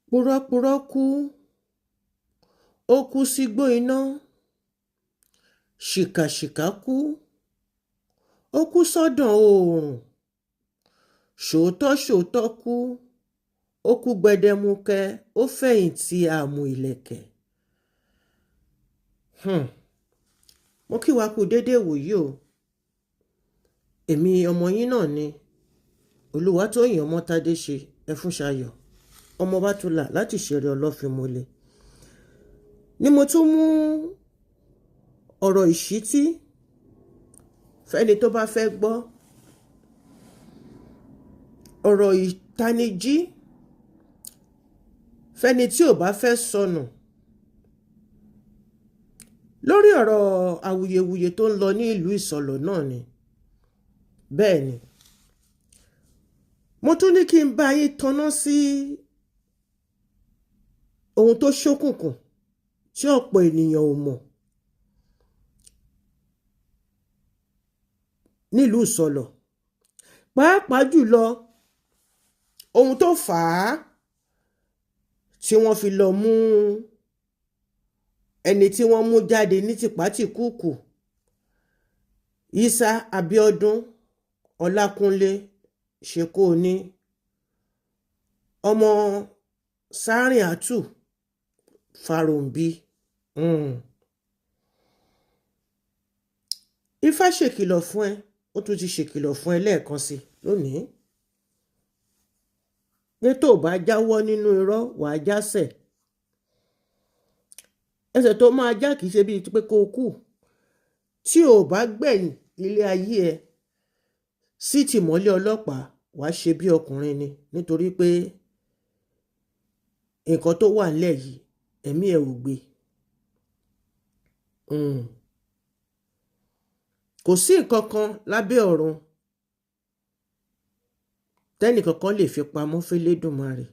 Purọ́purọ́ kú, ó kú sígbó iná. Ṣìkàṣìkà kú, ó kú sọ́dàn oòrùn. Ṣòótọ́ ṣòótọ́ kú, ó kú gbẹdẹmukẹ, ó fẹ̀yìntì àmù ìlẹ̀kẹ̀. Mo kí wa kú déédéé wòyí o. Èmi ọmọ yín náà ni Olúwatóyìn Ọmọ́tádé ṣe Ẹfúnṣayọ̀, ọmọ Bátúlà láti ṣeré Ọlọ́finmọ́lẹ̀. Ni mo tún mú ọ̀rọ̀ ìṣítí fẹ́ni tó bá fẹ́ gbọ́, ọ̀rọ̀ ìtanijí fẹ́ni tí ò bá fẹ́ sọnù lórí ọ̀rọ̀ awuyewuye tó ń lọ ní ìlú Ìsọlọ̀ náà ni. Bẹ́ẹ̀ ni, mo tún ní kí n bá yín tanná sí ohun tó ṣókùnkùn tí ọ̀pọ̀ ènìyàn ò mọ̀ nílùú Ìsọlọ̀, pàápàá jùlọ ohun tó fà á tí wọ́n fi lọ mú ẹni tí wọ́n mú jáde ní tìpátìkúùkù, Isa Abiodun Ọlákúnlé Ṣekóoní, ọmọ Sáríàtù Fáròǹbí. Ifá ṣèkìlọ̀ fún ẹ, ó tún ti ṣèkìlọ̀ fún ẹ lẹ́ẹ̀kan sí lónìí pé tó o bá jáwọ́ nínú irọ́, wàá jásẹ̀. Ẹsẹ̀ tó máa já kìí ṣe bíi pé kó o kú. Tí o bá gbẹ̀yìn ilé ayé ẹ sí tìmọ́lé ọlọ́pàá, wàá ṣe bí ọkùnrin ni, nítorí pé nǹkan tó wà nílẹ̀ yìí, ẹ̀mí ẹ̀ ò gbé. Kò sí nǹkan kan lábẹ́ ọ̀run tẹ́nìkankan lè fi pamọ́ f'Elédùmarè.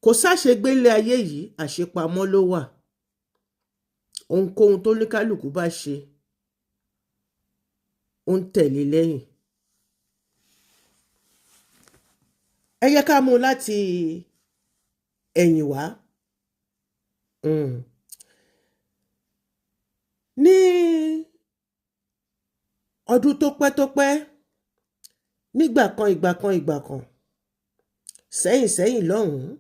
Kò sáṣegbé ilé ayé yìí, àṣepamọ́ ló wà. Ohunkóhun tó ní kálukú bá ṣe, ó ń tẹ̀lé lẹ́yìn. Ẹ yẹ ká mú un láti ẹ̀yìn wá. Ní ọdún tó pẹ́ tó pẹ́, nígbà kan ìgbà kan ìgbà kan sẹ́yìn sẹ́yìn lọ́hùn-ún,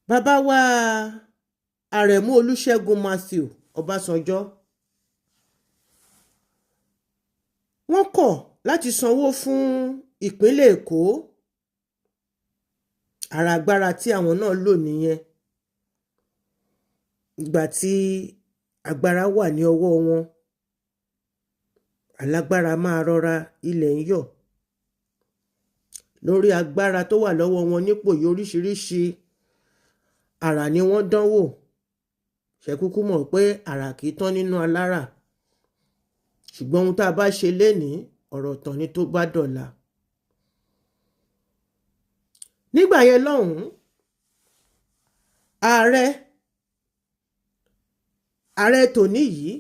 bàbá wa Àrẹ̀mú Olúṣẹ́gun Matthew Ọbásanjọ́, wọ́n kọ̀ láti sanwó fún ìpínlẹ̀ Èkó. Ara agbára tí àwọn náà lò nìyẹn. Ìgbà tí agbára wà ní ọwọ́ wọn, alágbára máa rọra, ilẹ̀ ń yọ̀. Lórí agbára tó wà lọ́wọ́ wọn nípò yìí, oríṣiríṣi àrà ni wọ́n dánwò. Ṣé kúkú mọ̀ pé àrà kì í tán nínú alára? Ṣùgbọ́n ohun tá a bá ṣe lénìí, ọ̀rọ̀ ọ̀tàn ni tó bá dọ̀la. Nígbà yẹn lọ́hùn-ún, ààrẹ ààrẹ tòní yìí,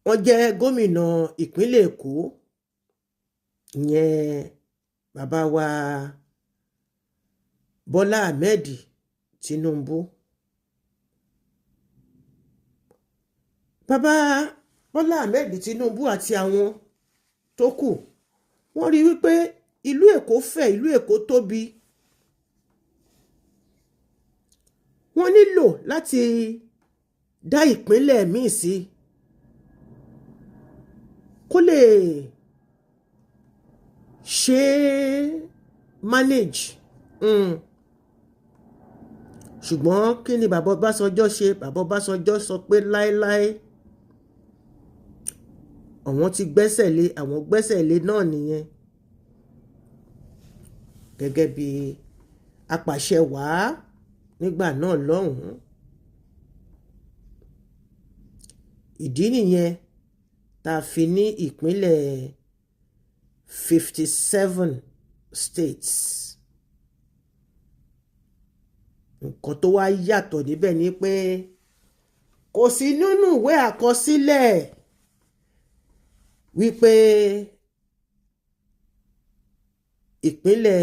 wọ́n jẹ́ gómìnà ìpínlẹ̀ Èkó, ìyẹn bàbá wa Bọ́lá Ahmed Tinubu. Bàbá Bọ́lá Ahmed Tinubu àti àwọn tó kù, wọ́n rí wípé ìlú Èkó fẹ̀, ìlú Èkó tóbi. Wọ́n nílò láti dá ìpínlẹ̀ míì sí kó lè ṣe manage. Ṣùgbọ́n kí ni bàbá Ọbásanjọ́ ṣe? Bàbá Ọbásanjọ́ sọ pé láéláé, àwọn ti gbẹ́sẹ̀ lé, àwọn gbẹ́sẹ̀ lé náà nìyẹn. Gẹ́gẹ́ bí apàṣẹ wàá nígbà náà lọ́hùn-ún. Ìdí nìyẹn tá a fi ní ìpínlẹ̀ 57 states. Nǹkan tó wá yàtọ̀ níbẹ̀ ni pé kò sí nínú ìwé àkọsílẹ̀. Wípé ìpínlẹ̀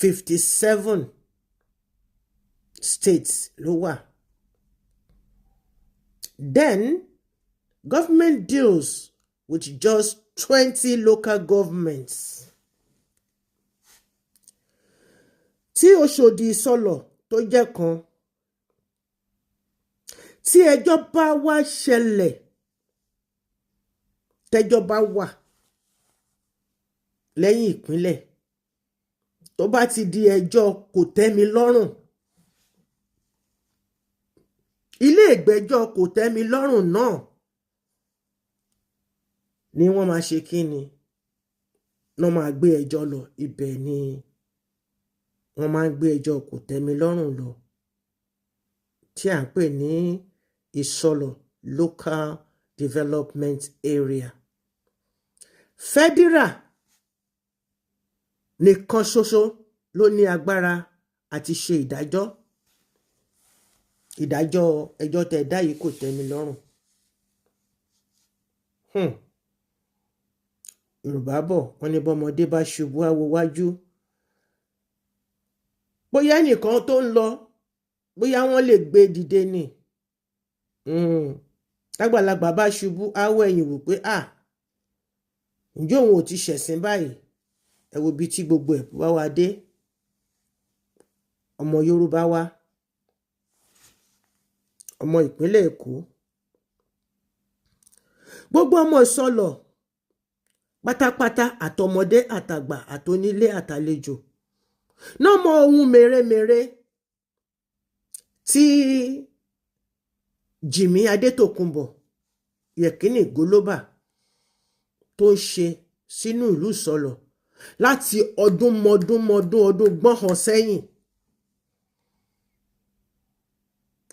57 states ló wà. Then government deals with just 20 local governments. Tí Òṣòdì Ìsọlọ̀ tó jẹ́ kan, tí ẹjọ́ bá wá ṣẹlẹ̀, tẹ́jọ́ bá wà lẹ́yìn ìpínlẹ̀, tó bá ti di ẹjọ́ kò tẹ́mi lọ́rùn, ilé ìgbẹ́jọ́ kò tẹ́mi lọ́rùn náà ni wọ́n máa ṣe kí ni, wọ́n máa gbé ẹjọ́ lọ. Ibẹ̀ ni wọ́n máa ń gbé ẹjọ́ kò tẹ́mi lọ́rùn lọ, tí à ń pè ní Ìsọlọ̀ Local Development Area. Federal nìkan ṣoṣo ló ní agbára àti ṣe ìdájọ́ ẹjọ́ tẹ́ dá yìí kò tẹ́mi lọ́rùn. Yorùbá bọ̀, wọ́n ní bọ́mọdé bá ṣubú, á wo wájú. Bóyá ẹnìkan tó ń lọ, bóyá wọ́n lè gbé dìde ni. Tágbàlagbà bá ṣubú, á wọ ẹ̀yìn wò pé à, ǹjẹ́ òun ò ti ṣẹ̀sín báyìí? Ẹ wo ibi tí gbogbo ẹ̀ bá wa dé. Ọmọ Yorùbá wa, ọmọ ìpínlẹ̀ Èkó, gbogbo ọmọ Ìsọlọ̀ pátápátá, àtọmọdé àtàgbà, àtonílé àtàlejò náà mọ ohun mèremère tí Jìmí Adétòkunbọ̀ Yẹ̀kínì Gólóbà tó ń ṣe sínú ìlú Ìsọlọ̀ láti ọdún mọdún mọdún ọdún gbọ́n sẹ́yìn,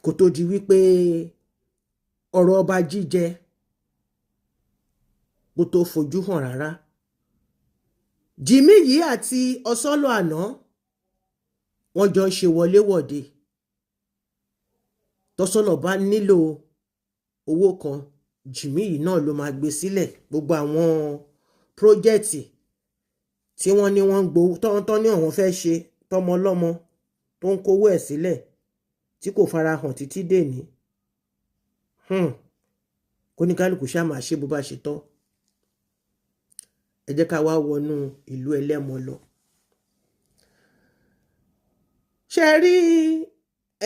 kó tó di wípé ọ̀rọ̀ ọba jíjẹ kó tó fojú hàn rárá. Jìmí yìí àti Ọ̀sọ́lọ̀ àná, wọ́n jọ ń ṣe wọléwọ̀de. Tọ́sọ́lọ̀ bá nílò owó kan, Jìmí yìí náà ló máa gbé sílẹ̀. Gbogbo àwọn project tí wọ́n ní wọ́n ń gbowó tọ́ ní àwọn fẹ́ ṣe tọmọ ọlọ́mọ tó ń kówó ẹ̀ sílẹ̀ tí kò farahàn títí dèní. Kóníkálùkù ṣáà máa ṣe bó bá ṣe tọ́. Ẹ jẹ́ ká wá wọnú ìlú Ẹlẹ́mọ lọ. Ṣé ẹ rí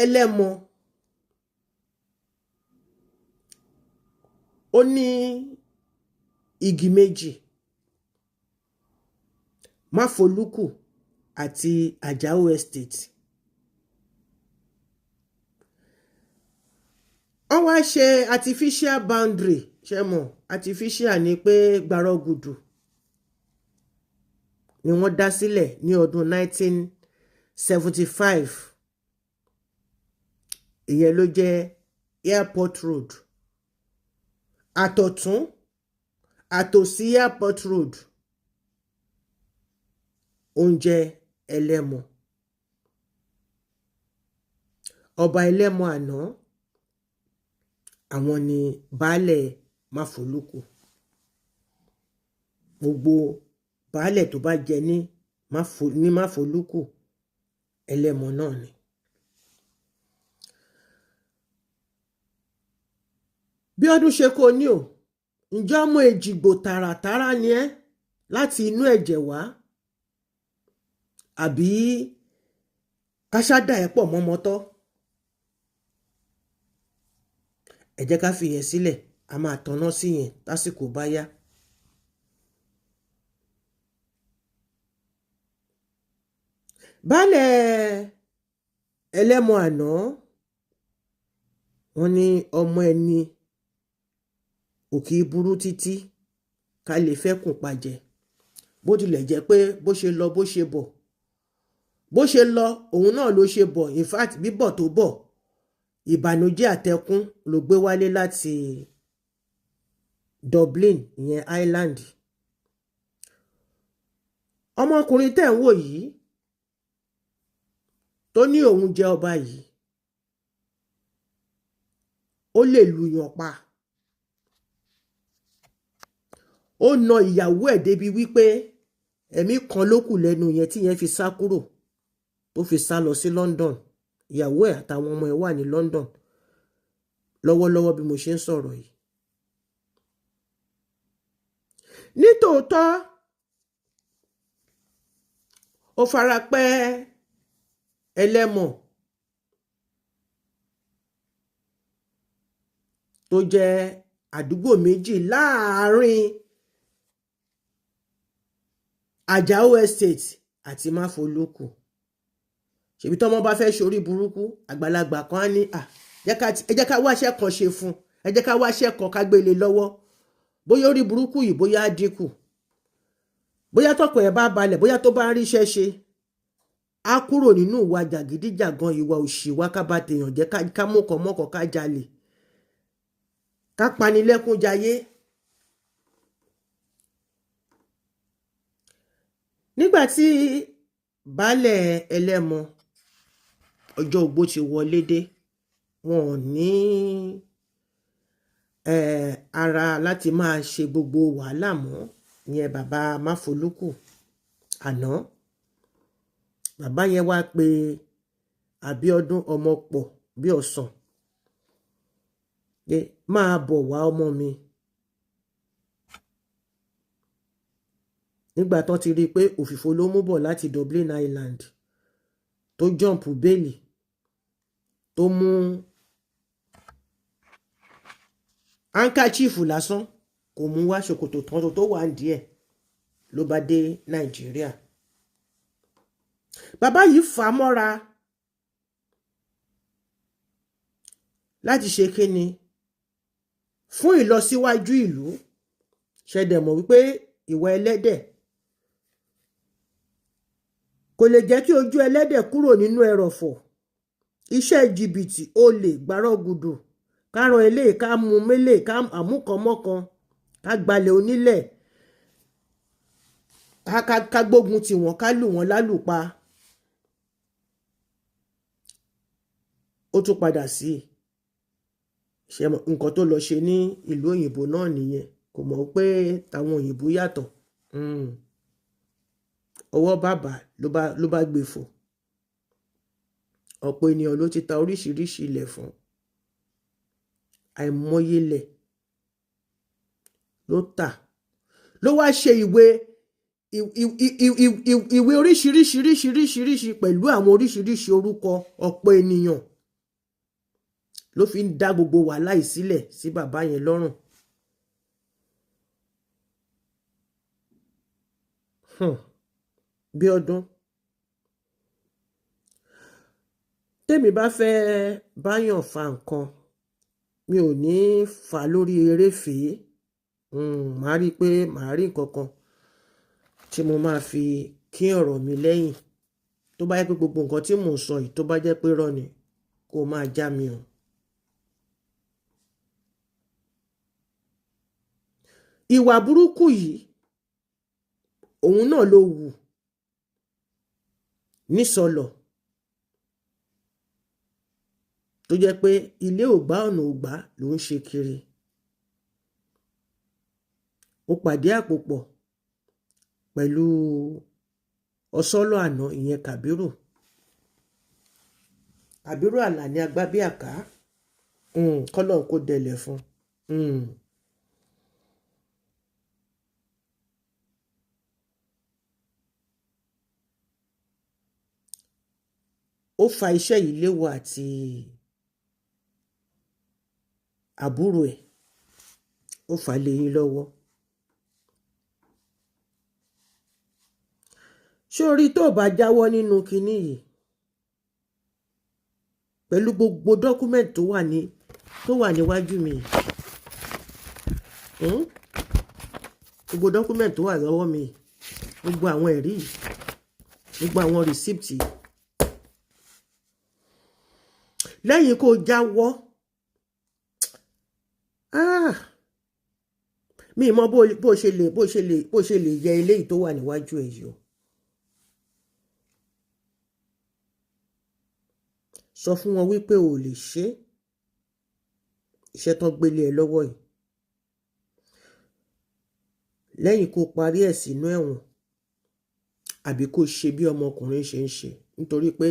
Ẹlẹ́mọ? Ó ní igi méjì, Máfolúkù àti Àjàó Estate. Wọ́n wá ṣe artificial boundary. Ṣé mọ̀, artificial ni pé gbàrọ̀gùdù ni wọ́n dá sílẹ̀ ní ọdún 1975. Ìyẹn ló jẹ́ Airport Road. Àtọ̀tún àtòsí Airport Road, oúnjẹ Ẹlẹ́mọ. Ọba Ẹlẹ́mọ àná, àwọn ni baálẹ̀ Máfolúkù. Gbogbo baálẹ̀ tó bá jẹ ní Máfolúkù, Ẹlẹ́mọ náà ni. Bí ọdún ṣe kó ní o, ǹjẹ́ ọmọ Èjìgbò tààràtàrà ni ẹ́ láti inú ẹ̀jẹ̀ wá? Àbí káṣá dà ẹ́ pọ̀ mọ́mọ́tọ́? Ẹ jẹ́ ká fi yẹn sílẹ̀, a máa tanná sí yẹn tásìkò bá yá. Baálẹ̀ Ẹlẹ́mọ àná, wọ́n ní ọmọ ẹni ò kì í burú títí ká lè fẹ́kùn pajẹ. Bó tilẹ̀ jẹ́ pé bó ṣe lọ bó ṣe bọ̀, bó ṣe lọ òun náà ló ṣe bọ̀. In fact, bíbọ̀ tó bọ̀, ìbànújẹ́ àtẹkún ló gbé wálé láti Dublin, ìyẹn Ireland. Ọmọkùnrin tẹ́ ń wò yìí tó ní òun jẹ́ ọba yìí, ó lè lùyàn pa. Ó na ìyàwó ẹ̀ débi wípé ẹ̀mí kan ló kù lẹ́nu yẹn tí yẹn fi sá kúrò, tó fi sá lọ sí London. Ìyàwó ẹ̀ àtàwọn ọmọ ẹ̀ wà ní London lọ́wọ́lọ́wọ́ bí mo ṣe ń sọ̀rọ̀ yìí. Nítòótọ́, ó fara pẹ́ Ẹlẹ́mọ̀ tó jẹ́ àdúgbò méjì láàárín Àjàó Estate àti Máfolúkù. Ṣèbí tọ́mọ bá fẹ́ ṣorí burúkú, àgbàlagbà kan á ní à, ẹ jẹ́ ká wáṣẹ́ kan ṣe fún, ẹ jẹ́ ká wáṣẹ́ kan ká gbélé lọ́wọ́, bóyá orí burúkú yìí bóyá á dínkù, bóyá tọkàn ẹ̀ bá balẹ̀, bóyá tó bá ń ríṣẹ́ ṣe, á kúrò nínú ìwà jàgídíjàgan, ìwà òṣì wa, ká bá tèèyàn jẹ́, ká mọ̀kàn mọ́kàn, ká jalè, ká panilẹ́kún jayé. Nígbà tí baálẹ̀ Ẹlẹ́mọ ọjọ́ ogbó ti wọlé dé, wọn ò ní ara láti máa ṣe gbogbo wàhálà mọ́. Ìyẹn bàbá Máfolúkù àná. Bàbá yẹn wá pé Abíọ́dún ọmọ pọ̀ bí ọ̀sán pé máa bọ̀ wá ọmọ mi. Nígbà tán ti rí i pé òfìfo ló mú bọ̀ láti Dublin Island, tó jump bẹ́ẹ̀lì, tó mú handkerchief lásán kò mú wá, ṣòkòtò tán tó wà nídìí ẹ̀ ló bá dé Nàìjíríà. Bàbá yìí fà á mọ́ra láti ṣe kíni fún ìlọsíwájú ìlú. Ṣẹ̀dẹ̀ mọ̀ wípé ìwà ẹlẹ́dẹ̀ kò lè jẹ́ kí ojú ẹlẹ́dẹ̀ kúrò nínú ẹrọ̀fọ̀. Iṣẹ́ jìbìtì, olè, gbárọ́gùdù, ká ran eléyìí, ká mú mélèé, ká àmúkanmọ́kan, ká gbalẹ̀ onílẹ̀, ká gbógun tì wọ́n, ká lù wọ́n lálùpa. Ó tún padà sí ṣe nǹkan tó lọ ṣe ní ìlú òyìnbó náà nìyẹn. Kò mọ̀ pé táwọn òyìnbó yàtọ̀. Ọwọ́ bàbá ló bá gbé fò. Ọ̀pọ̀ ènìyàn ló ti ta oríṣiríṣi ilẹ̀ fún. Àìmọye ilẹ̀ ló tà. Ló wá ṣe ìwé ìwé oríṣiríṣiríṣiríṣiríṣi pẹ̀lú àwọn oríṣiríṣi orúkọ ọ̀pọ̀ ènìyàn ló fi ń dá gbogbo wàhálà yìí sílẹ̀ sí bàbá yẹn lọ́rùn. Bíọ́dún, tèmi bá fẹ́ báyàn fa nǹkan, mi ò ní fà lórí eréfèé. Màá rí pé màá rí nǹkan kan tí mo máa fi kín ọ̀rọ̀ mi lẹ́yìn. Tó bá jẹ́ pé gbogbo nǹkan tí mò ń sọ yìí tó bá jẹ́ pé irọ́ ni, kó máa já mi o. Ìwà burúkú yìí, òun náà ló wù nísọlọ̀ tó jẹ́ pé ilé ò gbá ọ̀nà ò gbá ló ń ṣe kiri. Ó pàdé àpòpọ̀ pẹ̀lú ọ̀sọ́lọ̀ àná, ìyẹn Kàbírù. Kàbírù Àlàní Agbábíàká, kọ́lọ́hun kó dẹlẹ̀ fún. Ó fa iṣẹ́ yìí léwọ àti àbúrò ẹ̀, ó fà lé yín lọ́wọ́. Ṣé o rí tó bá jáwọ́ nínú kinní yìí pẹ̀lú gbogbo dọ́kúmẹ̀ntì tó wà níwájú mi, gbogbo dọ́kúmẹ̀ntì tó wà lọ́wọ́ mi, gbogbo àwọn ẹ̀rí yìí, gbogbo àwọn rìsíptì yìí, lẹ́yìn kó jáwọ́, mi mọ bó ṣe lè yẹ eléyìí tó wà níwájú ẹ̀ yìí o. Sọ fún wọn wípé o lè ṣe iṣẹ́ tán gbélé ẹ lọ́wọ́ yìí. Lẹ́yìn kó parí ẹ̀ sínú ẹ̀wọ̀n, àbí kó ṣe bí ọmọkùnrin ṣe ń ṣe, nítorí pé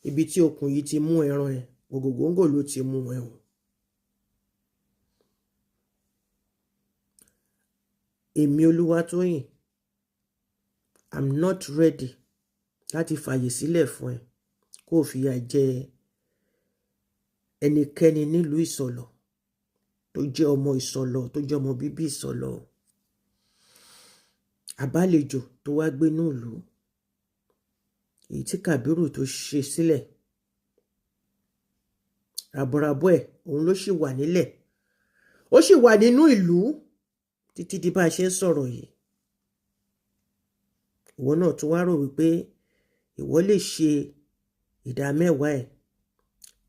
ibi tí okùn yìí ti mú ẹran ẹ̀, gògògóńgò ló ti mú ẹ̀wọ̀n. Èmi Olúwatóyìn, I'm not ready láti fàyè sílẹ̀ fún ẹ kó o fìyà jẹ ẹnikẹ́ni nílùú Ìsọ̀lọ̀ tó jẹ́ ọmọ Ìsọ̀lọ̀, tó jẹ́ ọmọ bíbí Ìsọ̀lọ̀, àbálejò tó wá gbé ní ìlú, èyí tí Kàbírù tó ṣe sílẹ̀ ràbọ̀ràbọ̀ ẹ̀, òun ló sì wà nílẹ̀, ó sì wà nínú ìlú títí di bá a ṣe ń sọ̀rọ̀ yìí. Ìwọ náà tún wá rò wípé ìwọ lè ṣe ìdá mẹ́wàá ẹ̀.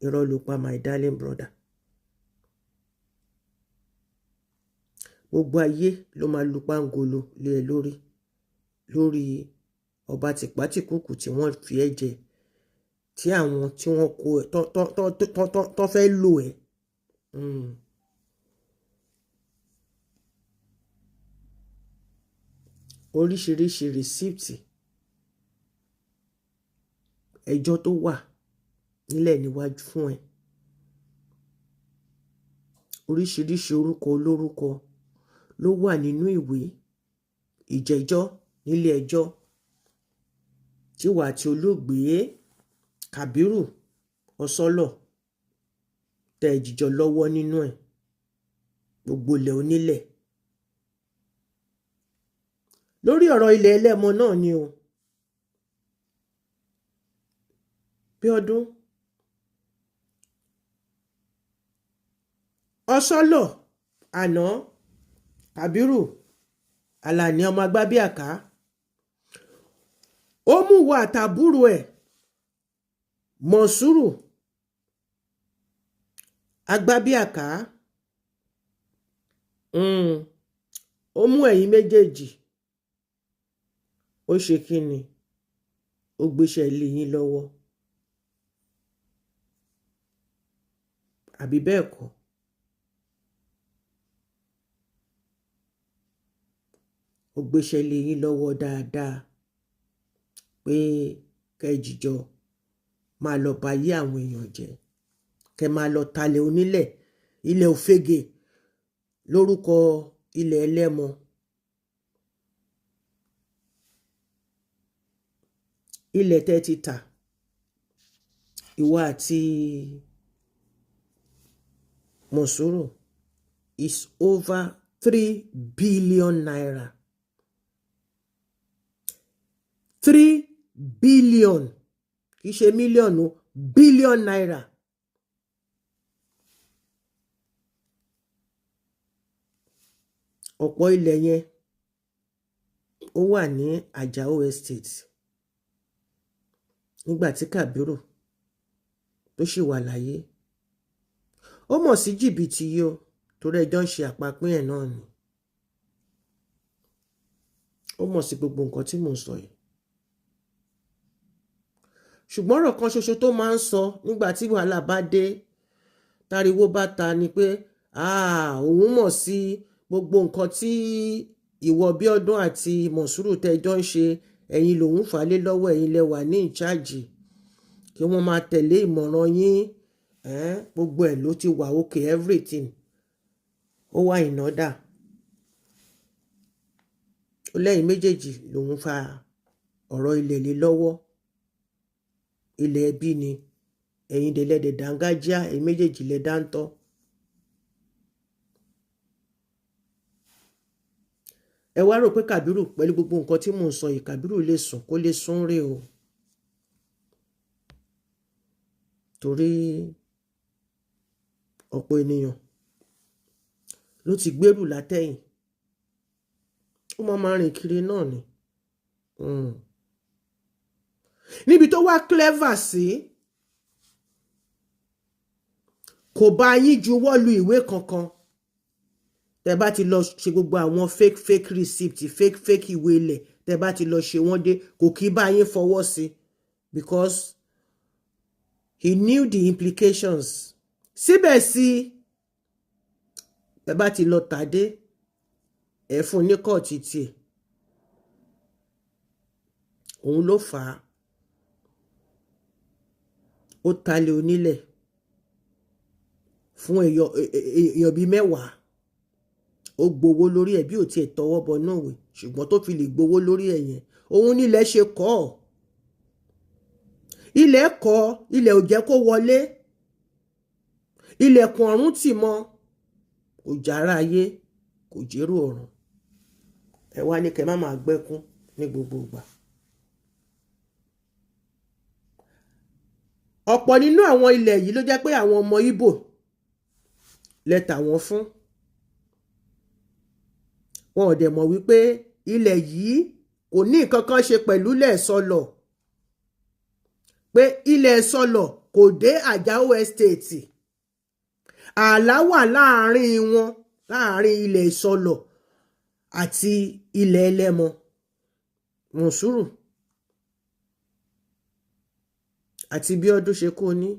Irọ́ ló pa, my darling brother. Gbogbo ayé ló máa lu pángolo lé ẹ lórí lórí ọba tìpátìkúùkù tí wọ́n fi ẹ́ jẹ, tí àwọn tí wọ́n kó ẹ tó fẹ́ lò ẹ́. Oríṣiríṣi rìsíptì ẹjọ́ tó wà nílẹ̀ níwájú fún ẹ, oríṣiríṣi orúkọ olórúkọ ló wà nínú ìwé ìjẹ́jọ́ nílé ẹjọ́ tí wà àti olóògbé Kàbírù Ọ̀sọ́lọ̀ tẹ́ ẹ jíjọ lọ́wọ́ nínú ẹ̀, gbogbo ilẹ̀ onílẹ̀. Lórí ọ̀rọ̀ ilẹ̀ ẹlẹ́mọ náà ni o. Bíọ́dún Ọ̀sọ́lọ̀ àná, Kàbírù Àlàní ọmọ Agbábíàká, ó mú wa àtàbúrò ẹ̀ Mọ̀súrù Agbábíàká, ó mú ẹ̀yin méjèèjì, ó ṣe kí ni, ó gbéṣẹ́ lé yín lọ́wọ́, àbí bẹ́ẹ̀ kọ́? Ó gbéṣẹ́ lé yín lọ́wọ́ dáadáa pé kẹ́ ẹ jìjọ máa lọ bá yé àwọn èèyàn jẹ́, kẹ́ máa lọ talẹ̀ onílẹ̀, ilẹ̀ òfegè lórúkọ ilẹ̀ ẹlẹ́mọ. Ilẹ̀ tẹ́ ti tà, ìwọ àti Mọ̀súrù, is over 3 billion naira. 3 billion, kì í ṣe mílíọ̀nù, billion naira. Ọ̀pọ̀ ilẹ̀ yẹn ó wà ní Àjàó Estate nígbà tí Kàbírù tó sì wà láyé. Ó mọ̀ sí jìbìtì yìí o, torí ẹjọ́ ń ṣe àpapín ẹ̀ náà ni. Ó mọ̀ sí gbogbo nǹkan tí mò ń sọ yìí. Ṣùgbọ́n ọ̀rọ̀ kan ṣoṣo tó máa ń sọ nígbà tí wàhálà bá dé, táriwo bá ta, ni pé òun mọ̀ sí gbogbo nǹkan tí ìwọ Bíọ́dún àti Mọ̀súrù tẹ́jọ́ ń ṣe, ẹ̀yin lòun fà lé lọ́wọ́, ẹ̀yin lẹ wà ní ìcháàjì kí wọ́n máa tẹ̀lé ìmọ̀ràn yín, gbogbo ẹ̀ ló ti wà okay, everything ó wà in order. Ó lẹ́yìn méjèèjì lòun fa ọ̀rọ̀ ilẹ̀ lé lọ́wọ́, ilẹ̀ ẹbí ni, ẹ̀yin dẹ̀lẹ́dẹ̀ dángájíá, ẹ̀yin méjèèjì lẹ dáńtọ́. Ẹ wá rò pé Kàbírù, pẹ̀lú gbogbo nǹkan tí mò ń sọ yìí, Kàbírù lè sùn kó lè sùn rè o, torí ọ̀pọ̀ ènìyàn ló ti gbèrú látẹ̀yìn, ó máa máa rìn kiri náà ni. Níbi tó wá clever sí, kò bá yín juwọ́ lu ìwé kankan. Tẹ́ bá ti lọ ṣe gbogbo àwọn fake fake receipt, fake fake ìwé ilẹ̀, tẹ́ bá ti lọ ṣe wọ́n dé, kò kí bá yín fọwọ́ sí, because he knew the implications. Síbẹ̀ sí, tẹ́ bá ti lọ tàdé, Ẹ fún ní cut tiẹ̀. Òun ló fà á, ó talẹ̀ onílẹ̀ fún èèyàn bíi 10, ó gbowó lórí ẹ̀ bí ò tiẹ̀ tọwọ́ bọ náà wẹ̀, ṣùgbọ́n tó fi lè gbowó lórí ẹ̀ yẹn, òun nílẹ̀ ṣe kọ́ ọ̀. Ilẹ̀ kọ́, ilẹ̀ ò jẹ́ kó wọlé, ilẹ̀kùn ọ̀run tì mọ́, kò jára ayé, kò jérò ọ̀run. Ẹ wá ní kẹ́ má máa gbẹ́kún ní gbogbo ìgbà. Ọ̀pọ̀ nínú àwọn ilẹ̀ yìí ló jẹ́ pé àwọn ọmọ Ìgbò lẹ tà wọ́n fún. Wọn ò dẹ̀ mọ̀ wípé ilẹ̀ yìí kò ní nǹkan kan ṣe pẹ̀lú ilẹ̀ Sọlọ̀, pé ilẹ̀ Sọlọ̀ kò dé Àjàó Estate. Ààlà wà láàrin wọn, láàrin ilẹ̀ Ìsọlọ̀ àti ilẹ̀ Ẹlẹ́mọ. Mọ̀súrù àti Bíọ́dún ṣe kó ní.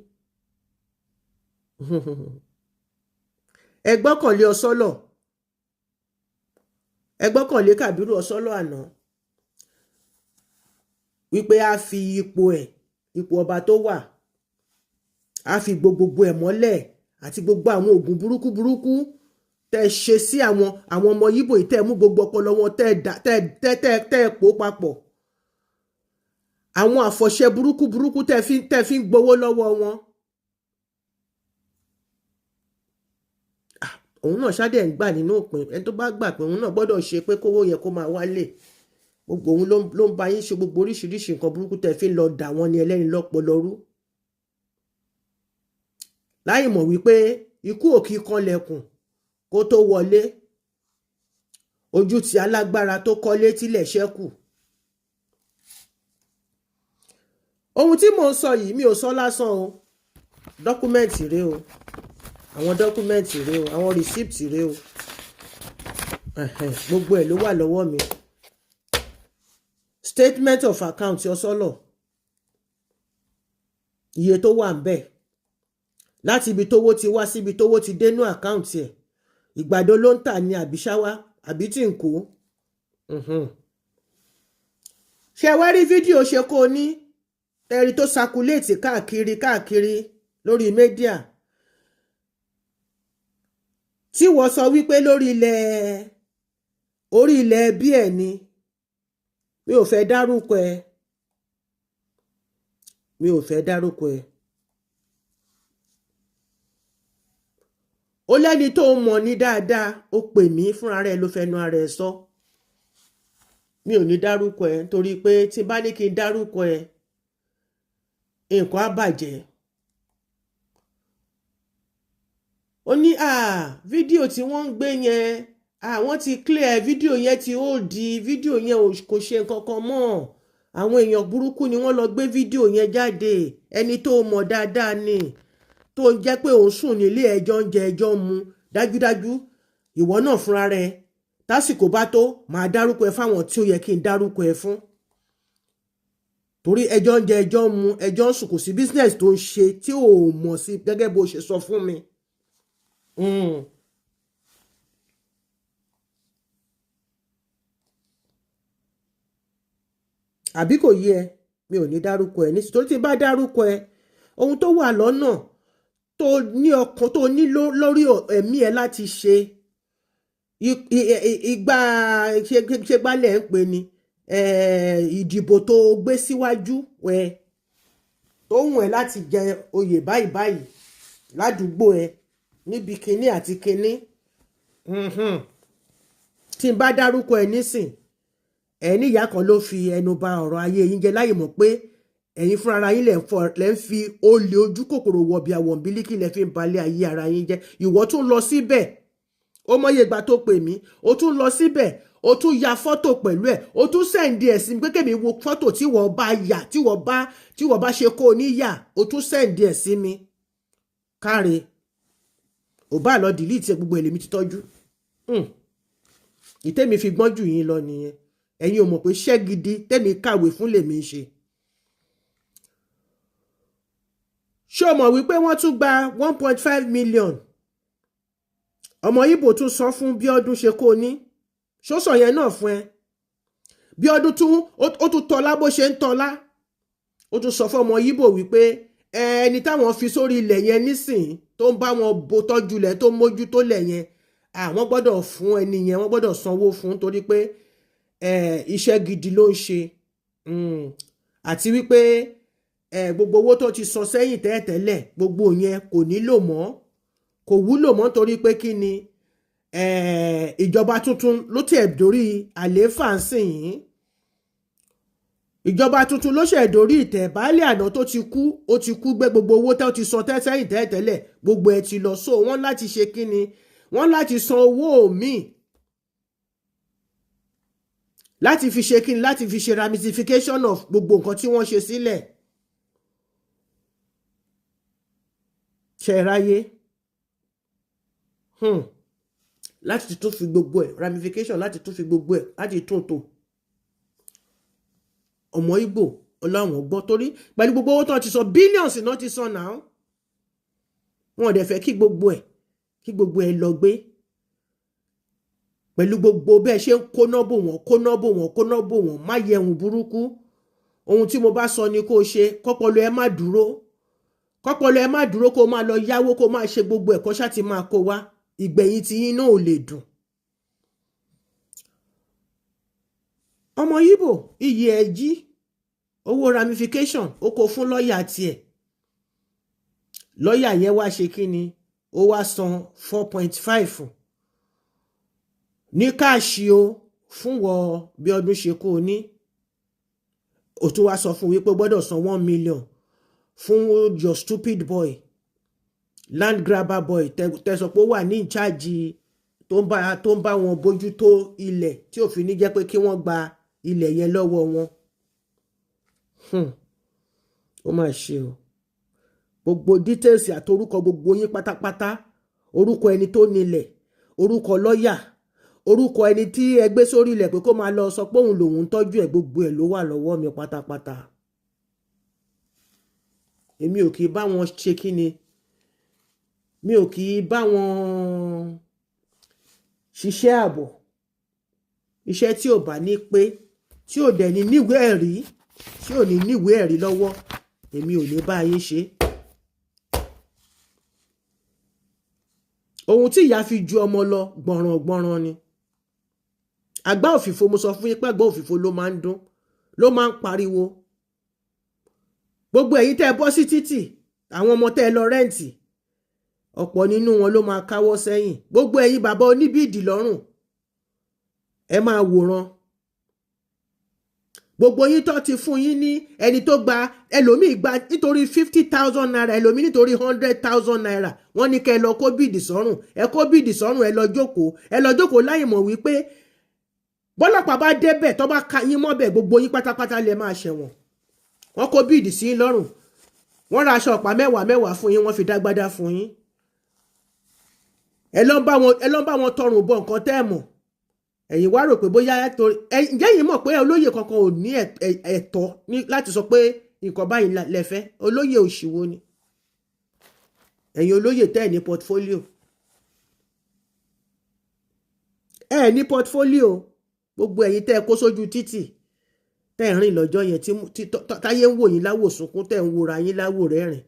Ẹ gbọ́kànlé Ọsọ́lọ̀, ẹ gbọ́kànlé Kàbírù Ọsọ́lọ̀ àná wípé a fi ipò ẹ̀, ipò ọba tó wà, a fi gbogbo ẹ̀ mọ́lẹ̀ àti gbogbo àwọn oògùn burúkú burúkú tẹ́ ṣe sí àwọn ọmọ Yíbò yìí, tẹ́ mú gbogbo ọpọlọ wọn, tẹ́ tẹ́ tẹ́ tẹ́ pò papọ̀, àwọn àfọ̀ṣẹ burúkú burúkú tẹ́ fi ń gbowó lọ́wọ́ wọn. Òun náà ṣáde ń gbà nínú òpin ẹni tó bá gbà pé òun náà gbọ́dọ̀ ṣe pé kówó yẹ kó máa wálé, gbogbo òun ló ń bá yín ṣe gbogbo oríṣiríṣi nǹkan burúkú tẹ́ fi ń lọ dà wọ́n ní ẹlẹ́ni lọ́pọlọ rú, láì mọ̀ wípé ikú ò kí kanlẹ̀kùn kó tó wọlé. Ojú ti alágbára tó kọ́lé tílẹ̀ ṣẹ́kù. Ohun tí mò ń sọ yìí, mi ò sọ lásán o. Document rèé o, àwọn document rèé o, àwọn receipt rèé o, gbogbo ẹ̀ ló wà lọ́wọ́ mi. Statement of account Ọsọ́lọ̀, iye tó wà ń bẹ̀ láti ibi tówó ti wá síbi tówó ti dénú account ẹ̀, ìgbàdo ló ń tà ní àbíṣáwá àbí tí ń kó. Ṣé wá rí fídíò ṣe kó ní tẹ́rí tó circulate káàkiri káàkiri lórí media, tí wọ́n sọ wípé lórí ilẹ̀, orí ilẹ̀ ẹbí ẹ̀ ni? Mi ò fẹ́ dárúkọ ẹ, mi ò fẹ́ dárúkọ ẹ. Ó lẹ́ni tó mọ̀ ní dáadáa, ó pè mí fúnra rẹ̀ ló fẹnu ara ẹ̀ sọ. Mi ò ní dárúkọ ẹ nítorí pé tí n bá ní kí n dárúkọ ẹ, nǹkan á bàjẹ́. Ó ní fídíò tí wọ́n ń gbé yẹn, àwọn ti clear fídíò yẹn, ti ó di fídíò yẹn kò ṣe nǹkan kan mọ́. Àwọn èèyàn burúkú ni wọ́n lọ gbé fídíò yẹn jáde. Ẹni tó mọ̀ dáadáa ni, tó ń jẹ́ pé òun sùn nílé ẹjọ́ ń jẹ ẹjọ́ ń mu. Dájúdájú ìwọ náà fúnra rẹ, tásìkò bá tó, máa dárúkọ ẹ fáwọn tí ó yẹ kí n dárúkọ ẹ fún, torí ẹjọ́ ń jẹ, ẹjọ́ ń mu, ẹjọ́ ń sùn, kò sí business tó ń ṣe tí ò mọ̀ sí gẹ́gẹ́ bó ṣe sọ fún mi. Àbí kò yé ẹ? Mi ò ní dárúkọ ẹ nítorí tí n bá dárúkọ ẹ, ohun tó wà lọ́nà tó ní ọkàn tó ní lórí ẹ̀mí ẹ láti ṣe ìgbà ṣe gbálẹ̀ ń pè ní ìdìbò tó gbé síwájú ẹ, tó wùn ẹ́ láti jẹ oyè báyìí báyìí ládùúgbò ẹ níbi kinní àti kinní. Tí n bá dárúkọ ẹ nísìn, ẹ ní ìyá kan ló fi ẹnu ba ọ̀rọ̀ ayé yín jẹ́, láì mọ̀ pé ẹ̀yin fúnra ara yín lẹ́ ń fi olè ojú kòkòrò wọ̀bì àwọ̀nbílíkì lẹ́ fi ń balẹ̀ ayé ara yín jẹ́. Ìwọ tún lọ síbẹ̀, ó mọ̀ye ìgbà tó pè mí, ó tún lọ síbẹ̀, ó tún ya fọ́tò pẹ̀lú ẹ̀, ó tún send ẹ̀ sí mi pé kémi wo fọ́tò tí wọ́n bá yà, tí wọ́n bá ṣe kó o níyà, ó tún send ẹ̀ sí mi. Káre, ò bá lọ delete gbogbo ẹ̀, lèmi ti tọ́jú. Ìtẹ́mi fi gbọ́n jù yín lọ nìyẹn. Ẹ̀yin ò mọ̀ pé iṣẹ́ gidi tẹ́mi kàwé fún lèmi ń ṣe. Ṣé o mọ̀ wípé wọ́n tún gba 1.5 million? Ọmọ Ìgbò tún san fún Bíọ́dún ṣe kó ní. Ṣó sọ yẹn náà fún ẹ? Bí ọdún tún ó tún tọ́lá bó ṣe ń tọ́lá, ó tún sọ fún ọmọ Yíbò wípé ẹni táwọn fi sórí ilẹ̀ yẹn nísìn, tó ń bá wọn bo tọ́jú ilẹ̀, tó mójútó lẹ̀ yẹn, àwọn gbọ́dọ̀ fún ẹni yẹn, wọ́n gbọ́dọ̀ sanwó fún, torí pé iṣẹ́ gidi ló ń ṣe, àti wípé gbogbo owó tó ti san sẹ́yìn tẹ́lẹ̀tẹ́lẹ̀, gbogbo yẹn kò nílò mọ́, kò wúlò mọ́, torí pé kí ni, ìjọba tuntun ló tẹ̀ dórí àlééfà ń sìn yín. Ìjọba tuntun ló ṣẹ̀ dórí ìtẹ̀. Baálé àná tó ti kú, ó ti kú gbé gbogbo owó tó ti san sẹ́yìn tẹ́lẹ̀tẹ́lẹ̀, gbogbo ẹ̀ ti lọ. So wọ́n láti ṣe kí ni, wọ́n láti san owó míì láti fi ṣe kí ni, láti fi ṣe ramification of gbogbo nǹkan tí wọ́n ṣe sílẹ̀. Ṣe ráyé, Láti tún fi gbogbo ẹ̀ ramification, láti tún fi gbogbo ẹ̀, láti tún tò. Ọmọ Ìgbò ọlọ́wọ̀n gbọ́, torí pẹ̀lú gbogbo owó tó ti san, billions náà ti san náà, wọn ò dẹ̀ fẹ́ kí gbogbo ẹ̀ lọ gbé pẹ̀lú gbogbo bẹ́ẹ̀ ṣe ń kóná bò wọ́n, kóná bò wọ́n, kóná bò wọ́n. Má yẹ̀wùn burúkú. Ohun tí mo bá sọ ni kó o ṣe. Kọ́pọlọ ẹ má dúró, kọ́pọlọ ẹ má dúró, kó máa lọ yáwó, kó máa ṣe gbogbo ẹ̀kọ́ ṣáà ti máa kó wá. Ìgbẹ̀yìn tí yín náà ò lè dùn. Ọmọ Yíbò iyì ẹ̀ jí owó ramification, ó kó fún lọ́ọ̀yà tiẹ̀. Lọ́ọ̀yà yẹn wá ṣe kí ni, ó wá san 4.5 ní cash o fún wọ bí ọdún ṣe kó o ní. Ó tún wá sọ fún wípé ó gbọ́dọ̀ san 1 million fún your stupid boy, land grabber boy, tẹsán pé ó wà ní ìcháàjì tó ń bá wọn bójú tó ilẹ̀, tí òfin ní jẹ́ pé kí wọ́n gba ilẹ̀ yẹn lọ́wọ́ wọn. Ó mà ṣe o. Gbogbo details àtorúkọ gbogbo yín pátápátá, orúkọ ẹni tó nílẹ̀, orúkọ lọ́ọ̀yà, orúkọ ẹni tí ẹ gbé sórí ilẹ̀ pé kó máa lọ sọ pé òun lòun ń tọ́jú ẹ̀, gbogbo ẹ̀ ló wà lọ́wọ́ mi pátápátá. Èmi ò kì í bá wọn ṣe kí ni, mi ò kì í bá wọn ṣiṣẹ́ ààbọ̀. Iṣẹ́ tí ò bá ní pé, tí ò dẹ̀ ní níwèé ẹ̀rí, tí ò ní níwèé ẹ̀rí lọ́wọ́, èmi ò ní bá yín ṣe. Ohun tí ìyá fi ju ọmọ lọ gbọ̀nràn gbọ̀nràn ni. Àgbá òfìfo, mo sọ fún yín pé àgbá òfìfo ló máa ń dún, ló máa ń pariwo. Gbogbo ẹ̀yin tẹ́ ẹ bọ́ sí títì, àwọn ọmọ tẹ́ ẹ lọ rent, ọ̀pọ̀ nínú wọn ló máa káwọ́ sẹ́yìn. Gbogbo ẹ̀yin bàbá oníbìdì lọ́rùn, ẹ máa wòran. Gbogbo yín tó ti fún yín ní ẹni tó gba, ẹlòmíì gba nítorí ₦50,000, ẹlòmíì nítorí ₦100,000, wọ́n ní kẹ́ ẹ lọ kó bead sọ́rùn. Ẹ kó bead sọ́rùn, ẹ lọ jókòó, ẹ lọ jókòó láì mọ̀ wípé bọ́lọ́pàá bá débẹ̀, tó bá ka yín mọ́bẹ̀, gbogbo yín pátápátá lè máa ṣẹ̀wọ̀n. Wọ́n kó bead sí yín lọ́rùn, wọ́n ra aṣọ ọ̀pá mẹ́wàá mẹ́wàá fún yín, wọ́n fi dágbádá fún yín. Ẹ lọ ń bá wọn tọrùn bọ nǹkan tẹ́ ẹ mọ̀. Ẹ̀yin wá rò pé bóyá torí ǹjẹ́ ẹ̀yin mọ̀ pé olóyè kankan ò ní ẹ̀tọ́ láti sọ pé nǹkan báyìí lẹ fẹ́? Olóyè òṣìwò ni ẹ̀yin olóyè tẹ́ ẹ̀ ní portfolio. Ẹ̀ ní portfolio. Gbogbo ẹ̀yin tẹ́ ẹ kó sójú títì, tẹ́ ẹ̀ rìn lọ́jọ́ yẹn, tí táyé ń wò yín láwò sunkún, tẹ́ ẹ̀ ń wòra yín láwò rẹ́rìn,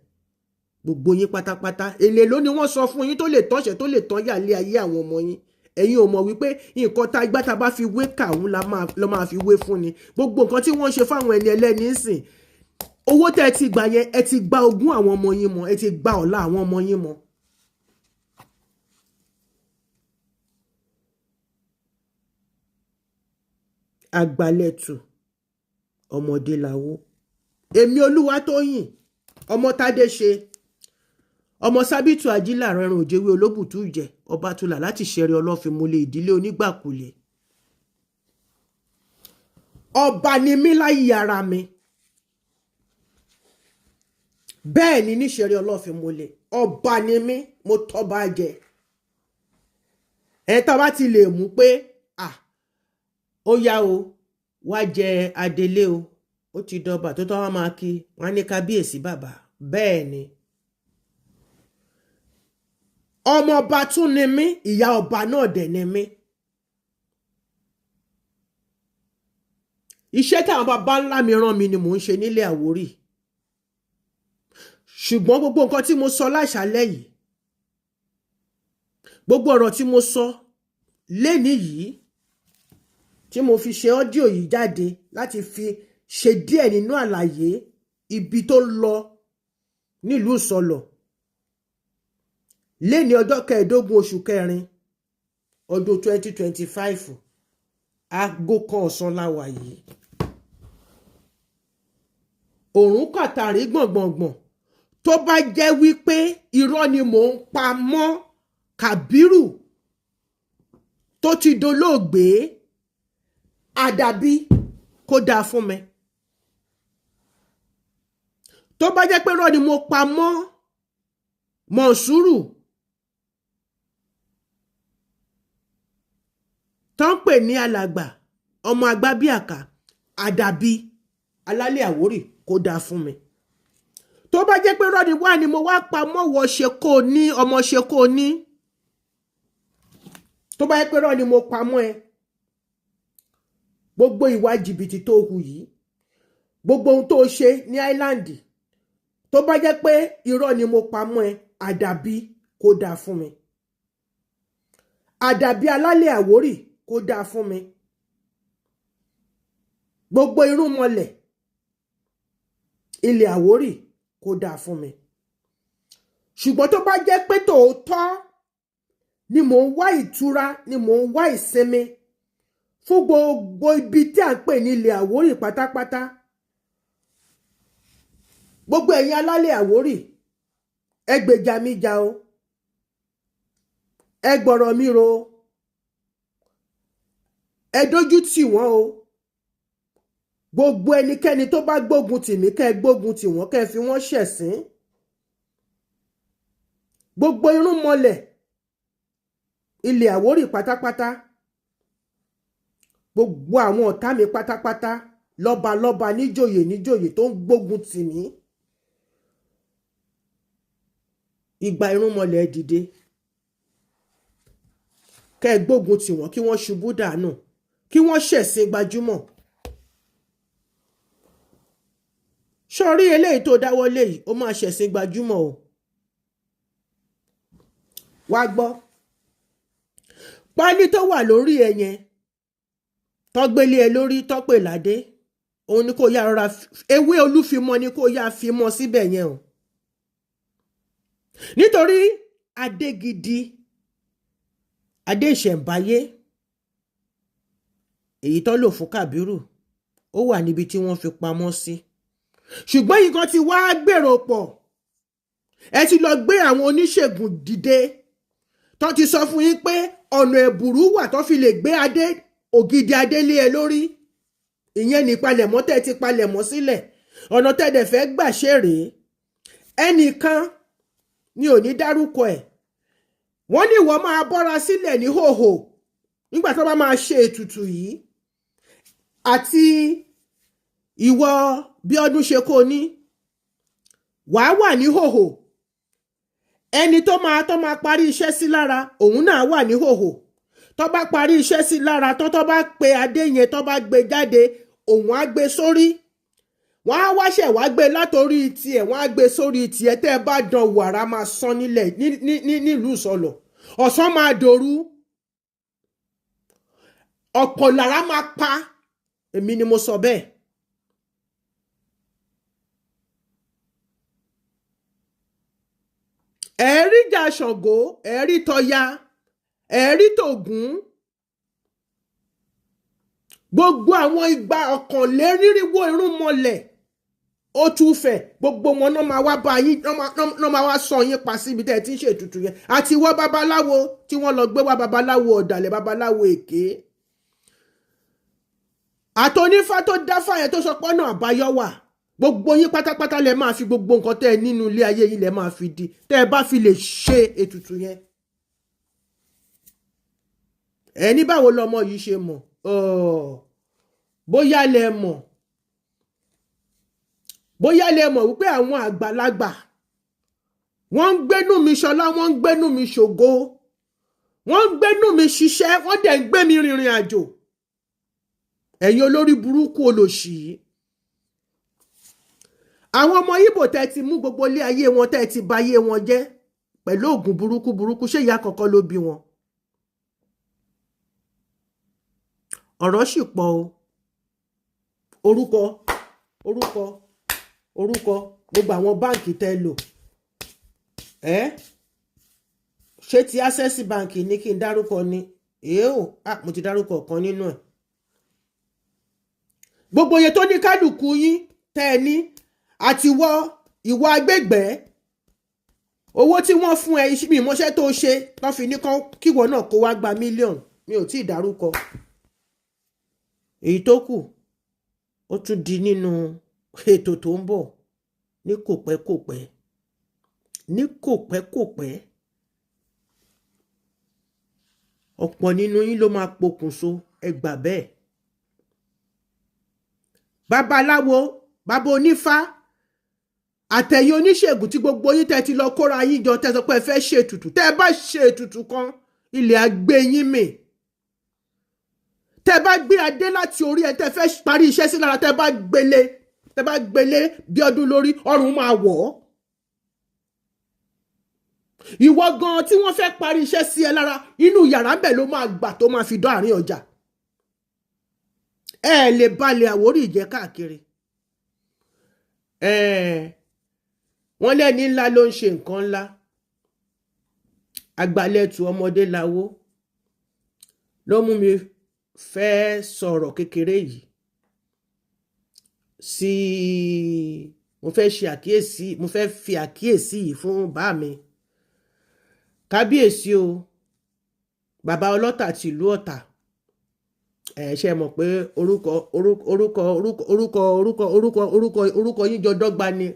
gbogbo yín pátápátá, èlé ló ní wọ́n sọ fún yín tó lè tọ́ṣẹ̀, tó lè tán yà lé ayé àwọn ọmọ yín. Ẹ̀yin ò mọ̀ wípé nǹkan tá igbá tá bá fi wé kàún la máa fi wé fún ni. Gbogbo nǹkan tí wọ́n ń ṣe fáwọn ẹni ẹlẹ́ni ń sìn, owó tẹ́ ẹ ti gbà yẹn, ẹ ti gba ogún àwọn ọmọ yín mọ́, ẹ ti gba ọ̀la àwọn ọmọ yín mọ́. Àgbàlẹ̀tù ọmọdé làwọ̀. Èmi Olúwatóyìn Ọmọ́tádé ṣe ọmọ Sábìtù Ajílàrọ̀ ẹran òjèwé olóbùtú jẹ Ọbátúlà láti ṣẹ̀rẹ̀ ọlọ́fin ìdílé onígbàkulẹ̀. Ọba ni mí láyé ara mi. Bẹ́ẹ̀ ni níṣẹ̀rẹ̀ ọlọ́fin múlẹ̀. Ọba ni mí, mo tọ́ba jẹ. Ẹ̀ tá bá ti lè mú pé à ó yá o, wá jẹ adelé o, ó ti dọba tó tọ́ wá máa kí wọ́n á ní kábíyèsí bàbá. Bẹ́ẹ̀ ni. Ọmọ ọba tún ni mí, ìyá ọba náà dẹ̀ ni mí. Iṣẹ́ táwọn bàbá ńlá mi rán mi ni mò ń ṣe nílé Àwórì. Ṣùgbọ́n gbogbo nǹkan tí mo sọ láṣálẹ́ yìí, gbogbo ọ̀rọ̀ tí mo sọ lénìí yìí, tí mo fi ṣe audio yìí jáde láti fi ṣe díẹ̀ nínú àlàyé ibi tó lọ nílùú Ìsọlọ̀ lénìí, ọjọ́ 15 oṣù kẹrin ọdún 2025, aago 1 ọ̀sán la wà yìí, òrùn kàtàrí gbọ̀ngbọ̀ngbọ̀n. Tó bá jẹ́ wípé irọ́ ni mò ń pa mọ́ Kàbírù tó ti dolóògbé, àdàbí kó dáa fún mi. Tó bá jẹ́ pé irọ́ ni mo pa mọ́ Mọ̀nsúrù tó ń pè ní alàgbà ọmọ agbábíàká, àdàbí alálẹ̀ Àwórì kó dáa fún mi. Tó bá jẹ́ pé irọ́ ni wá ni mo wá pa mọ́wọ́ ṣe kó o ní ọmọ ṣe kó o ní, tó bá jẹ́ pé irọ́ ni mo pa mọ́ ẹ, gbogbo ìwà jìbìtì tó hù yìí, gbogbo ohun tó ṣe ní island, tó bá jẹ́ pé irọ́ ni mo pa mọ́ ẹ, àdàbí kó dáa fún mi. Àdàbí alálẹ̀ Àwórì kó dáa fún mi. Gbogbo irúnmọlẹ̀ ilẹ̀ Àwórì kó dáa fún mi. Ṣùgbọ́n tó bá jẹ́ pé tòótọ́ ni mò ń wá ìtura, ni mò ń wá ìsinmi fún gbogbo ibi tí à ń pè ní ilẹ̀ Àwórì pátápátá, gbogbo ẹ̀yin alálẹ̀ Àwórì, ẹ gbèjà mi jà o, ẹ gbọ́rọ̀ mi ro, ẹ dójú tì wọ́n o. Gbogbo ẹnikẹ́ni tó bá gbógun tì mí, kẹ́ ẹ gbógun tì wọ́n, kẹ́ ẹ fi wọ́n ṣẹ̀sín. Gbogbo irúnmọlẹ̀ ilẹ̀ Àwórì pátápátá, gbogbo àwọn ọ̀tá mi pátápátá, lọ́ba lọ́ba, níjòyè níjòyè tó ń gbógun tì mí, ìgbà irúnmọlẹ̀ dìde, kẹ́ ẹ gbógun tì wọ́n, kí wọ́n ṣubú dànù, kí wọ́n ṣẹ̀sín gbajúmọ̀. Sọrí eléyìí tó dáwọ́ lé yìí, ó máa ṣẹ̀sín gbajúmọ̀ o. Wá gbọ́, pálí tó wà lórí ẹ yẹn, tọ́gbélé ẹ lórí, tọ́pẹ̀ ládé, òun ni kò yá rọra ewé olúfimọ́ ni kò yá fimọ́ síbẹ̀ yẹn o. Nítorí adé gidi, adé ìṣẹ̀ǹbáyé èyí tó lò fún Kàbírù, ó wà níbi tí wọ́n fi pamọ́ sí. Ṣùgbọ́n yìí kan ti wá gbèrò pọ̀, ẹ ti lọ gbé àwọn oníṣègùn dìde tó ti sọ fún yín pé ọ̀nà ẹ̀bùrú wà tó fi lè gbé adé ògidì adé lé ẹ lórí. Ìyẹn ní palẹ̀mọ́ tẹ́ ti palẹ̀mọ́ sílẹ̀, ọ̀nà tẹ́ dẹ̀ fẹ́ gbà ṣe rèé. Ẹnìkan ni ò ní dárúkọ ẹ̀, wọ́n ní ìwọ máa bọ́ra sílẹ̀ ní hòhò nígbà tó bá máa ṣe ètùtù yìí, àti ìwọ bí ọdún ṣe kó ní wàá wà ní hòhò, ẹni tó máa parí iṣẹ́ sí lára òun náà wà ní hòhò. Tó bá parí iṣẹ́ sí lára tó bá pe adé yẹn, tó bá gbé jáde, òun á gbé sórí, wọ́n á wáṣẹ̀ wá gbé látòrí tiẹ̀, wọ́n á gbé sórí tiẹ̀. Tẹ́ ẹ bá dán wàrà máa sán nílẹ̀ nílùú Ìsọlọ̀, ọ̀sán máa dòru, ọ̀pọ̀ lára máa pa. Èmi ni mo sọ bẹ́ẹ̀. Ẹ̀rí jà Ṣàngó, ẹ̀rí tọya, ẹ̀rí tògún, gbogbo àwọn igba 220 irúnmọlẹ̀ ó tún fẹ̀, gbogbo wọn náà máa wá bá yín, náà máa wá sọ yín pa síbi tẹ́ ẹ ti ń ṣètùtù yẹn. Àti wọ́n babaláwo tí wọ́n lọ gbé wá, babaláwo ọ̀dàlẹ̀, babaláwo èké, àtọ́nífá tó dáfá yẹn tó sọ pé ọ̀nà àbáyọ wà, gbogbo yín pátápátá lẹ máa fi gbogbo nǹkan tẹ́ ẹ nínú ilé ayé yín lẹ máa fi di tẹ́ ẹ bá fi lè ṣe ètùtù yẹn. Ẹ ní báwo lọmọ yìí ṣe mọ̀? Bóyá lẹ mọ̀, bóyá lẹ mọ̀ wípé àwọn àgbàlagbà wọ́n ń gbénú mi ṣọlá, wọ́n ń gbénú mi ṣògo, wọ́n ń gbénú mi ṣiṣẹ́, wọ́n dẹ̀ ń gbé mi rìnrìn àjò. Ẹ̀yin olórí burúkú olòṣì yìí, àwọn ọmọ Ìgbò tẹ́ ti mú gbogbo ilé ayé wọn, tẹ́ ti bà ayé wọn jẹ́ pẹ̀lú oògùn burúkú burúkú, ṣé ìyá kọ̀ọ̀kan ló bí wọn? Ọ̀rọ̀ sì pọ̀ o. Orúkọ, orúkọ, orúkọ gbogbo àwọn báǹkì tẹ́ lò, ẹ́ ṣé ti Access Bank ní kí n dárúkọ ni? Èèó, ah, mo ti dárúkọ ọ̀kan nínú ẹ̀. Gbogbo iye tó ní kálukú yín tẹ́ ẹ ní, àti wọ ìwọ agbègbè, owó tí wọ́n fún ẹ, mi ìmọ̀ṣẹ́ tó ṣe tó fi ní kíwọ náà kó wá gba mílíọ̀nù, mi ò tí ì dárúkọ. Èyí tó kù, ó tún di nínú ètò tó ń bọ̀ ní kò pẹ́ kò pẹ́, ní kò pẹ́ kò pẹ́. Ọ̀pọ̀ nínú yín ló máa pokùnso, ẹ gbà bẹ́ẹ̀. Babaláwo, bàbá onífá, àtẹ̀yìn oníṣègùn tí gbogbo yín tẹ́ ti lọ kóra yín jọ, tẹ́ sọ pé ẹ fẹ́ ṣe ètùtù, tẹ́ ẹ bá ṣe ètùtù kan, ilẹ̀ á gbé yín mì. Tẹ́ bá gbé adé láti orí ẹ, tẹ́ fẹ́ parí iṣẹ́ sí lára, tẹ́ bá gbélé bí ọdún lórí, ọrùn máa wọ̀ ọ́. Ìwọ gan tí wọ́n fẹ́ parí iṣẹ́ sí ẹ lára, inú yàrá bẹ̀ ló máa gbà tó máa fi dán àárín ọjà. Ẹ lè balẹ̀ Àwórì jẹ́ káàkiri. Wọ́n lẹ́ni ńlá ló ń ṣe nǹkan ńlá. Àgbàlẹ̀tù ọmọdé lawó ló mú mi fẹ́ sọ̀rọ̀ kékeré yìí sí. Mo fẹ́ ṣe àkíyèsí, mo fẹ́ fi àkíyèsí yìí fún bá mi kábíyèsí o, bàbá ọlọ́tà tìlú Ọ̀tà. Ẹ ṣe mọ̀ pé orúkọ orúkọ orúkọ orúkọ orúkọ orúkọ orúkọ orúkọ yín jọ dọ́gba ni.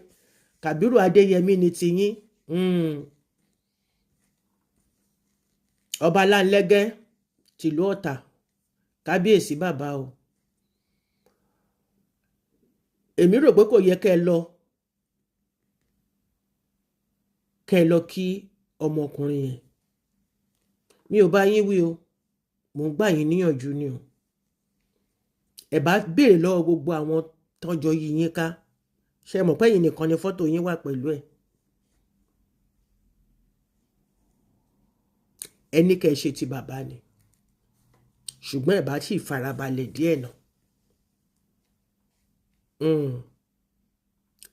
Kàbírù Adéyẹmí ni tiyín. Ọba Láńlẹ́gẹ́ tìlú Ọ̀tà, kábíyèsí bàbá o, èmi rò pé kò yẹ kẹ́ ẹ lọ kí ọmọkùnrin yẹn. Mi ò bá yín wí o, mò ń gbà yín níyànjú ni o. Ẹ bá béèrè lọ́wọ́ gbogbo àwọn tọ́jọ́ yí yín ká. Ṣe mọ̀ pé ẹ̀yin nìkan ni fọ́tò yín wà pẹ̀lú ẹ̀? Ẹni kẹ́ ẹ ṣe ti bàbá ni, ṣùgbọ́n ẹ bá sì farabalẹ̀ díẹ̀ náà.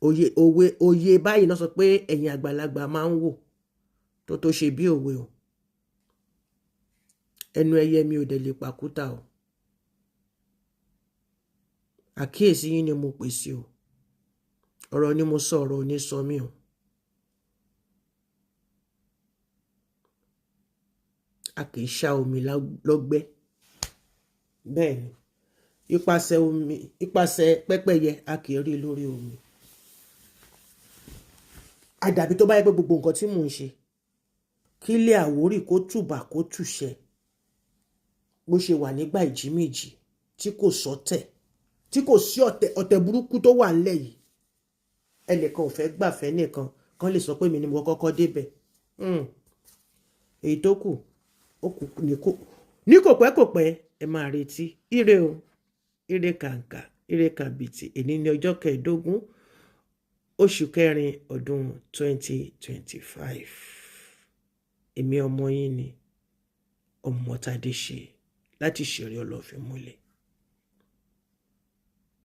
Òye òwe òye báyìí náà sọ pé ẹ̀yin àgbàlagbà máa ń wò tó tó ṣe bí òwe o. Ẹnu ẹyẹ mi ò dẹ̀ lè pàkúta o. Àkíyèsí yín ni mo pè sí o. Ọ̀rọ̀ ni mo sọ, ọ̀rọ̀ ò ní sọ mí o. A kì í ṣá omi lọ́gbẹ́. Bẹ́ẹ̀ ni, ipasẹ̀ omi, ipasẹ̀ pẹ́pẹ́yẹ a kì í rí lórí omi. Àdàbí tó bá yẹ pé gbogbo nǹkan tí mò ń ṣe, kílé Àwórì kó tùbà kó tùṣẹ, bó ṣe wà nígbà ìjímìjì tí kò sọ́tẹ̀, tí kò sí ọ̀tẹ̀, ọ̀tẹ̀ burúkú tó wà ńlẹ̀ yìí. Ẹnìkan ò fẹ́ gbàfẹ́ nìkan kan lè sọ pé mi ni mo kọ́kọ́ débẹ̀. Èyí tó kù, ó kù ní kò pẹ́ kò pẹ́, ẹ máa retí. Ire o, ire kàǹkà, ire kàbìtì. Èní ní ọjọ́ 15 oṣù kẹrin ọdún 2025. Èmi ọmọ yín ni, Ọmọ́tádé ṣe láti ṣeré Ọlọ́fin múlẹ̀.